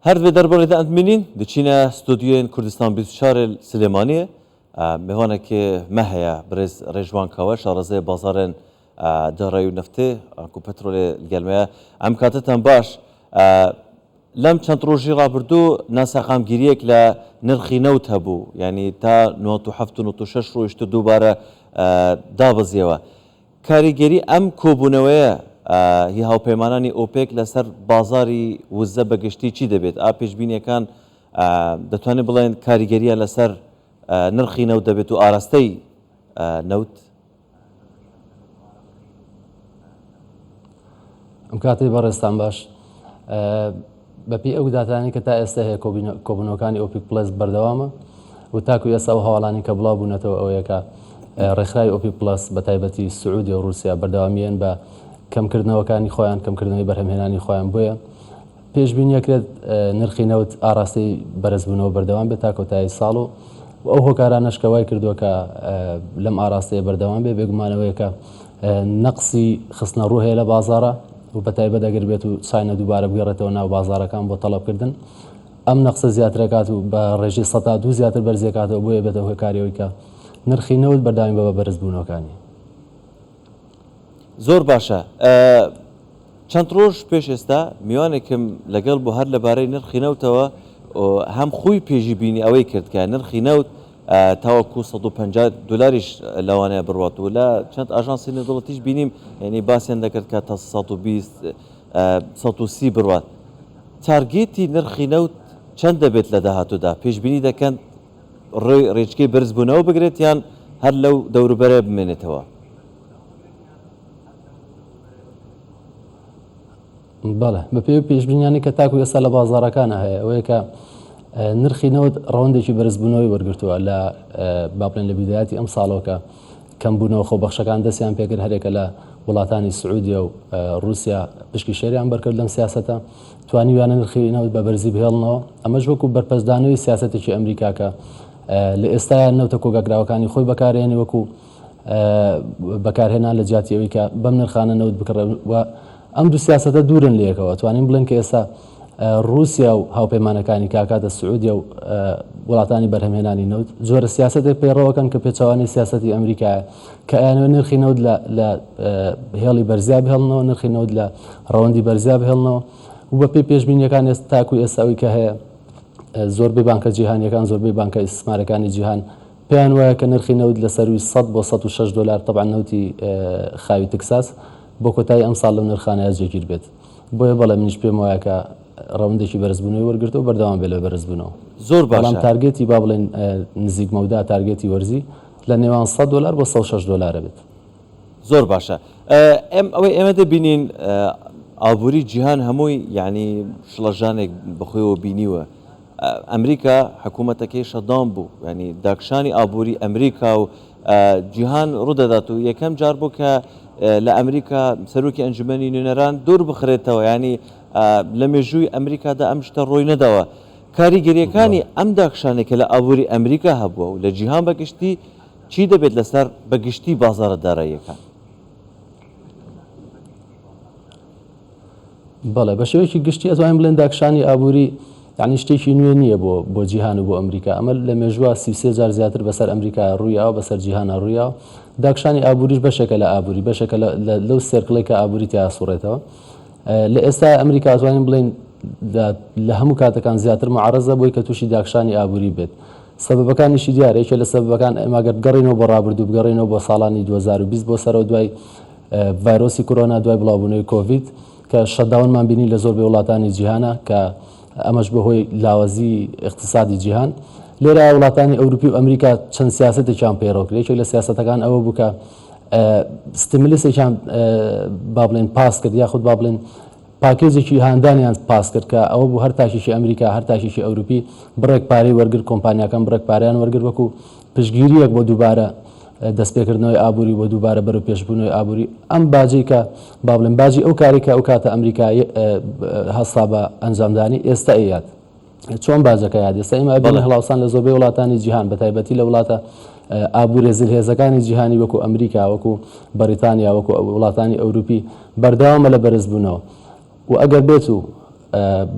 هەر vê derbarê de em dimînîn, diçîne stûdyoyên Kurdistan 24 ê li Silêmaniyê. Mêvanekê me heye, birêz Rêjwan Kawe, şarezayê bazarên darayî û neftê anku petrolê li gel me ye. Em katetan baş. Lem çend rojî rabirdû naseqamgîriyek li nirxî newt hebû, yanî ta 97 û 96 rojî tu dûbare dabiziyewe. کاریگەری ئەم کۆبوونەوەیە ی هاوپەیمانانی ئۆپێک لەسەر بازاڕی وزە بە گشتی چی دەبێت؟ ئا پێشبینییەکان دەتوانین بڵێن کاریگەرییان لەسەر نرخی نەوت دەبێت و ئاراستەی نەوت؟ ئەم کاتەی بەڕێزتان باش. بەپێی ئەو داتانەی کە تا ئێستا هەیە کۆبوونەوەکانی ئۆپیک پڵەس بەردەوامە و تاکو ئێستا ئەو هەواڵانی کە بڵاو بوونەتەوە ئەوەیە کە ڕێکخراوی ئۆپیک پڵەس بە تایبەتی سعودیە و ڕووسیا بەردەوامییان بە کەمکردنەوەکانی خۆیان کەمکردنەوەی بەرهەمهێنانی خۆیان بۆیە پێشبینی ئەکرێت نرخی نەوت ئاراستەی بەرزبوونەوە بەردەوام بێت تا کۆتایی ساڵ و ئەو هۆکارانەش کە وای کردووە کە لەم ئاراستەیە بەردەوام بێ بێگومان ئەوەیە کە نەقسی خستنەڕوو هەیە لە بازاڕە و بەتایبەت ئەگەر بێت و چاینا دووبارە بگەڕێتەوە ناو بازاڕەکان بۆ تەڵەبکردن ئەم نەقسە زیاترەکات و بە ڕێژەی سەتا دوو زیاتر بەرزیەکاتەوە بۆیە بێتە هۆکاری ئەوەی کە نرخی نەوت بەردەوامی بە بە بەرزبوونەوەکانی. زۆر باشە چەند ڕۆژ پێش ئێستا میوانێکم لەگەڵ بوو هەر لەبارەی نرخی نەوتەوە هەم خۆی پێشی بینی ئەوەی کرد کە نرخی نەوت تاوەکو 150 دلاریش لەوانەیە بڕوات و لە چەند ئاژانسی نێودەوڵەتیش بینیم یعنی باسیان دەکرد کە تا 120 130 بڕوات target ی نرخی نەوت چەند دەبێت لە داهاتوودا پێشبینی دەکەن ڕێچکەی بەرزبوونەوە بگرێت یان هەر لەو دەوروبەرە بمێنێتەوە؟ بەڵێ بەپێی پێشبینیانی کە تاکو ئێستا لە بازاڕەکانە هەیە ئەوەیە کە نرخی نەوت ڕەوندێکی بەرزبوونەوەی وەرگرتووە لە با بڵێن لە بیدایەتی ئەم ساڵەوە کە کەمبوونەوە خۆبەخشەکان دەستیان پێکرد هەرێکە لە وڵاتانی سعودیە و رووسیا پشکی شێریان بەرکرد لەم سیاسەتە توانیویانە نرخی نەوت بە بەرزی بهێڵنەوە ئەمەش وەکو بەرپەرچدانەوەی سیاسەتێکی ئەمریکا کە لە ئێستایا نەوتە کۆگاکراوەکانی خۆی بەکارێنی وەکو بەکارهێنان لە جیاتی ئەوەی کە بەم نرخانە نەوت بکڕێ و ئەم دوو سیاسەتە دوورن لە یەکەوە توانین بڵێن کە ئێستا ڕووسیا و هاوپەیمانەکانی کاکاتە سعودیە و وڵاتانی بەرهەمهێنانی نەوت جۆرە سیاسەتێک پەیڕەوەکەن کە پێچەوانەی سیاسەتی ئەمریکایە کە ئەیانەوێت نرخی نەوت لە هێڵی بەرزیا بهێڵنەوە نرخی نەوت لە ڕەوەندی بەرزیا بهێڵنەوە و بە پێی پێشبینیەکان ئێستا تاکو ئێستا ئەوی کە هەیە زۆربەی بانکە جیهانیەکان زۆربەی بانکە ئیستثمارەکانی جیهان پێیان وایە کە نرخی نەوت لە سەرووی 100 بۆ 106 دۆلار تەبعەن نەوتی خاوی تکساس بۆ کۆتایی ئەمساڵ لەو نرخانەیا جێگیر بێت. بۆیە بەڵێ منیش پێم وایە کە ڕەوندێکی بەرزبوونەوەی وەرگرتووە و بەردەوام بێت لە بەرزبوونەوە. زۆر بەڵام باشە. target ی با بڵێین نزیک مەودا target ی وەرزی لە نێوان 100 دۆلار بۆ 106 دۆلارە بێت. زۆر باشە ئێم ئەوەی ئێمە دەبینین ئابووری جیهان هەمووی یعنی شڵەژانێک بەخۆیەوە بینیوە ئەمریکا حکوومەتەکەی shutdown بوو ینی داکشانی ئابووری ئەمریکا و جیهان ڕوودەدات و یەکەم جار بوو کە لە ئەمریکا سەرۆکی ئەنجومەنی نوێنەران دوور بخرێتەوە ینی لە مێژووی ئەمریکادا ئەم شتە ڕووی نەداوە کاریگەریەکانی ئەم داکشانێک کە لە ئابووری ئەمریکا هەبووە و لە جیهان بەگشتی چی دەبێت لەسەر بە گشتی بازاڕە داراییەکان؟ بەڵێ بە شێوەیەکی گشتی ئەتوانین بڵێن داکشانی ئابووری یعنی شتێکی نوێ نییە بۆ بۆ جیهان و بۆ ئەمریکا ئەمە لە مێژووە 33 جار زیاتر بەسەر ئەمریکا ڕوویاوە بەسەر جیهانە ڕوویاوە داکشانی ئابووریش بەشێکە لە ئابووری بەشێکە لەو circle ێک کە ئابووری تیا سوڕێتەوە لە ئێستا ئەمریکا ئەتوانین بڵێن لە هەموو کاتەکان زیاتر معرەزە بۆی کە تووشی داکشانی ئابووری بێت سەبەبەکانیشی دیارە، یەکێ لە سەبەبەکان ئێمە گەر بگەڕێینەوە بۆ ڕابردوو، بگەڕێینەوە بۆ ساڵانی 2020 بۆ سەرەوە دوای ڤایرۆسی کۆرۆنا، دوای بڵاوبوونەوەی کۆڤید کە shutdown مان بینی لە زۆربەی وڵاتانی جیهانا کە ئەمەش بە هۆی لاوازی ئیقتیسادی جیهان. لێرە وڵاتانی ئەوروپی و ئەمریکا چەند سیاسەتێکیان پەیڕەو کرد، یەکێک لە سیاسەتەکان ئەوە بوو کە stimulus ێکیان با بڵێن پاس کرد یاخود با بڵێن package ێکی هاندانیان پاس کرد کە ئەوە بوو هەر تاکێکی ئەمریکا هەر تاکێکی ئەوروپی بڕێک پارەی وەرگرت کۆمپانیاکان بڕێک پارەیان وەرگرت وەکو پشتگیرییەک بۆ دووبارە دەستپێکردنەوەی ئابووری بۆ دووبارە بەرەو پێشبوونەوەی ئابووری ئەم باجەی کە با بڵێن باجی ئەو کاری کە ئەو کاتە ئەمریکا هەستا بە ئەنجامدانی ئێستا ئەیات چۆن باجەکە یاد ئێستا ئێمە ئەبینین هەڵاوسان لە زۆربەی وڵاتانی جیهان بە تایبەتی لە وڵاتە ئابوورێ زلهێزەکانی جیهانی وەکو ئەمریکا وەکو بەریتانیا وەکو وڵاتانی ئەوروپی بەردەوامە لە بەرزبوونەوە و ئەگەر بێت و.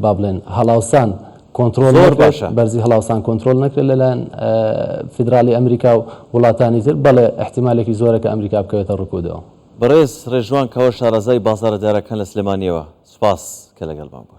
با بڵێن هەڵاوسان کۆنترۆل زۆر نەکرێت، باشە. بەرزی هەڵاوسان کۆنترۆل نەکرێت لەلایەن فیدراڵی ئەمریکا و وڵاتانی تر، بەڵێ ئیحتیمالێکی زۆرە کە ئەمریکا بکەوێتە ڕکودەوە. بەڕێز ڕێژوان کاوە شارەزای بازاڕە دارەکان لە سلێمانیەوە سوپاس کە لەگەڵمان بوون.